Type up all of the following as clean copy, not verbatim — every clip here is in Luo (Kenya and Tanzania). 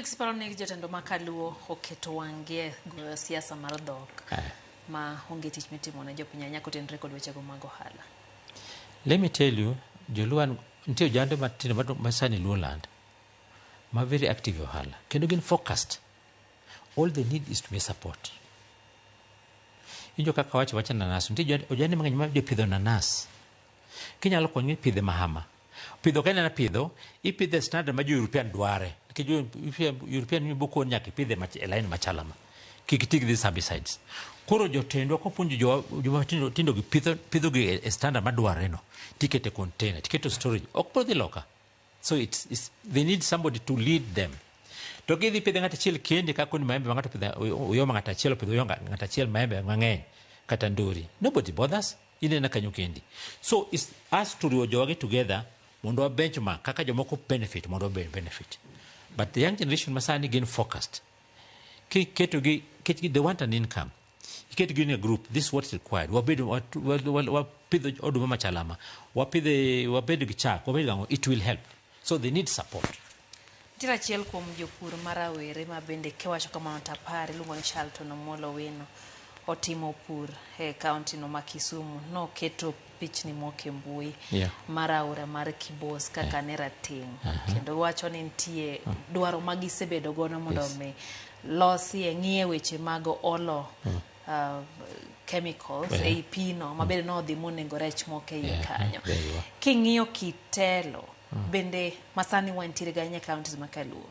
Felix paro ni jotendo ma kaluo oketo wang'gi e goyo siasa mar dhok ma onge tich mitimo ne jopiny ahinya kotenore kod wechego mag ohala. Let me tell you, Joluo nitie ojande matindo ma sani Luoland ma very active e ohala kendo gin focused. All they need is to be support. Injo kaka wacho wacha nanas, nitie ojande mang'eny ma jopidho nanas. Kinyalo konyi pidhe mahama. Pidho ka ineno pidho, ipidhe standard ma jo European dware. Nikech jo European ni boko nyaka ipidhe e line machalama. Kik iti gi these herbicides. Koro jotendwa kopuonjo joma tindo tindo gi pidho pidho gi e standard madwarre no. Tikete container, tiketo storage. Ok bro dhi loka. So they need somebody to lead them. To kidhi pidhe ng'ato achiel kende kaka ni maembe ma ng'ato pidho uyoma ng'ato achiel opidho uyoma ng'ato achiel maembe mang'eny kata ndori. Nobody bothers. Inena kanyo kendi. So it's us to riwo jogi together mondo wa benchmark kaka jomoko benefit mondo wa benefit. But the young generation masani gin focused. Kiketo gi they want an income. Iketo gi in a group, this is what's required. Wabedo wapidho oduma machalama. Wapidhe wabedo gi chak, wabedo gang'o, it will help. So they need support. Nitiere achiel kuom jopur ma rawere ma bende kiwacho kamano to apar iluongo ni Charlton Omolo Wino otimo pur e kaunti no ma Kisumu. Noketo pichni moko e mbui mar aora mar Kibos kaka ne rateng'. Kendo wacho ni nitie dwaro ma gisebedo godo mondo mi losie ng'iye weche mag olo chemicals ei pino ma bende nodhi monego rech moko e iye kanyo. King'iyo kitelo bende masani wantiere ga ahinya e counties ma kaluo.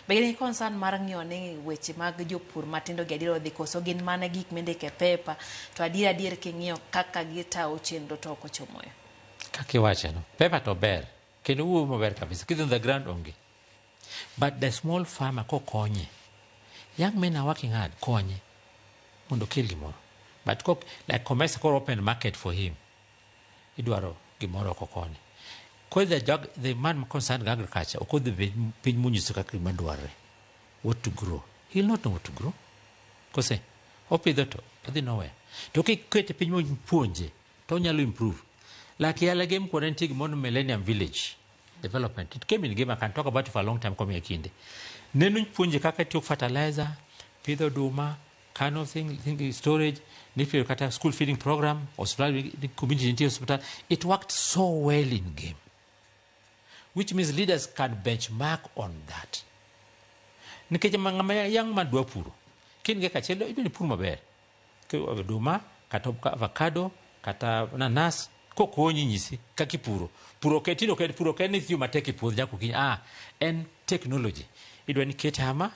Be gin gi concern mar ng'iyo ni weche mag jopur matindo gi adier odhi koso gin mana gik mindiko e paper to adier adier king'iyo kaka gitawo chenro to ok ochomo yo. Kaka iwache no, paper to ber kendo wuoyo maber kabisa. Kidhi on the ground onge. But the small farmer kokonye, young men are working hard, konye mondo okel gimoro. But kok, like Comesa koro open market for him, idwaro gimoro oko koni. Koro the man concerned with agriculture ok odhi bed piny monyiso kaka gima dwarre. What to grow. He'll not know what to grow. Kose, opidho to odhi nowhere. To kikete piny mopuonje, to onyalo improve. Like Yala game kod nitie gimoro ni Millennium Village development. It came in game, I can talk about it for a long time komiya kinde. Neno puonje kaka itiyo fertilizer, pidho oduma, kind of thing storage, nitie kata school feeding program, hospital, community nitie hospital. It worked so well in game. Which means leaders can benchmark on that. Nikech ng'ama young man dwa puro, kin gi kachiel idwa ni pur maber. Oduma, kata avocado, kata nanas, kokonyi nyisi kaka ipuro. Puro ok tinde ok puro ok en ni itiyo matek e puodho nyaka okinyi. Ah, en technology. Idwa ni ket hama,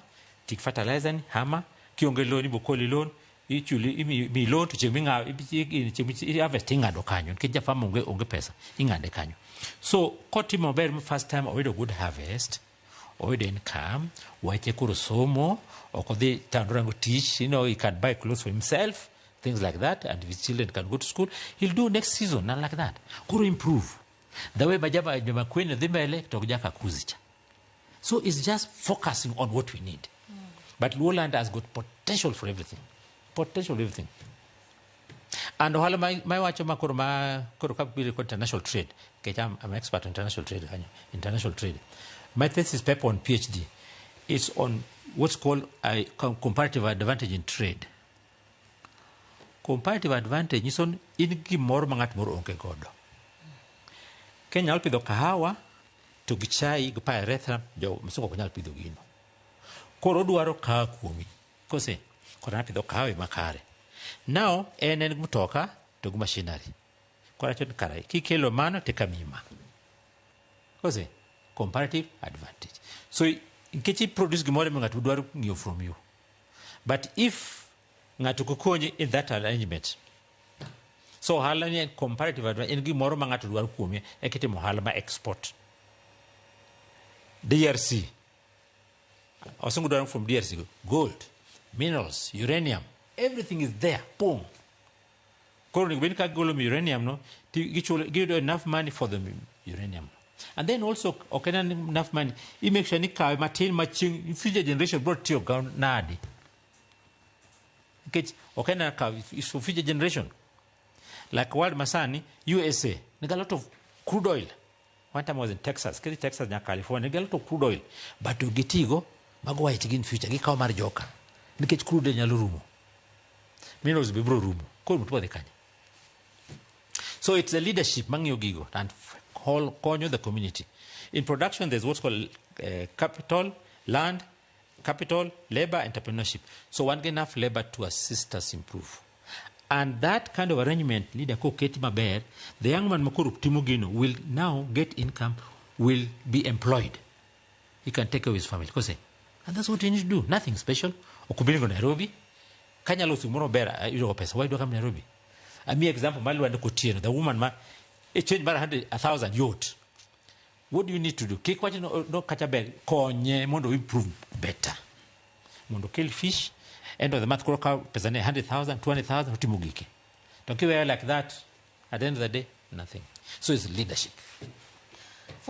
tik fertilizer ni hama, kionge loan ibo koli loan, ichuli imiyi loan to chieng' ming'awo chieng' mi harvest ing'ado kanyo nikech ja farm onge pesa ing'ade kanyo. So kotimo maber first time oyudo good harvest, oyudo income, wache koro somo, ok odhi town rango tich, he can buy clothes for himself, things like that, and his children can go to school. He'll do next season, and like that. Koro improve. The way majama joma kweni dhi mbele to ok jaka kuzi cha. So it's just focusing on what we need. But Luoland has got potential for everything. Potential for everything. And ohala ma iwacho ma koro ma koro ka biro kod international trade, nikech I'm expert on international trade kanyo, international trade. My thesis paper on PhD is on what's called a comparative advantage in trade. Comparative advantage nyiso ni in gimoro ma ng'at moro onge godo. Kenya nyalo pidho kahawa to gi chai gi pyrethrum, jo msungu ok nyal pidho gino. Koro odwaro kahawa kuomi. Kose, koro apidho kahawa e makare. Now en gi mtoka to gi machinery. Koro awacho ni kara kikelo mano to eka miyi ma. Kose, comparative advantage. So nikech i produce gimoro ma ng'ato dwaro ng'iewo from you. But if ng'ato ok okonyi in that arrangement, so ohala ni en comparative advantage, en gimoro ma ng'ato dwaro kuomi eka itimo ohala ma export. DRC, wasungu dwaro from DRC gold, minerals, uranium, everything is there, boom. Koro onego bed ni ka gigolo uranium no, to gichulo, giyudo enough money for the uranium. And then also, ok en enough money, i make sure ni kawe matin ma chieng' future generation bro tiyo go nadi. Nikech ok en kawe, it's for future generation. Like world masani, USA, nigi a lot of crude oil. One time I was in Texas, kidhi Texas nyaka California, nigi a lot of crude oil. But gitigo Mago white gin future, gikawo mar joka. Nikech crude nyalo rumo. Minerals be biro rumo. Koro to wadhi kanye? So it's a leadership mang'iyo gigo and konyo the community. In production, there's what's called capital, land, capital, labor, entrepreneurship. So one get enough labor to assist us improve. And that kind of arrangement, leader koketi maber, the young man makoro timo gino will now get income, will be employed. He can take care of his family. Kose. And that's what you need to do. Nothing special. Ok obiringo Nairobi. Kanyalo gimoro ber yudo pesa. Why do I come Nairobi? Ami example mar Lwanda Kotieno, the woman ma e change mar 100,000 yot. What do you need to do? Kik wach no kata ber konye mondo improve better. Mondo kill fish end of the month koro kaw pesa ne 100,000, 200,000 otimo gike. To kiweyo like that at the end of the day nothing. So it's leadership.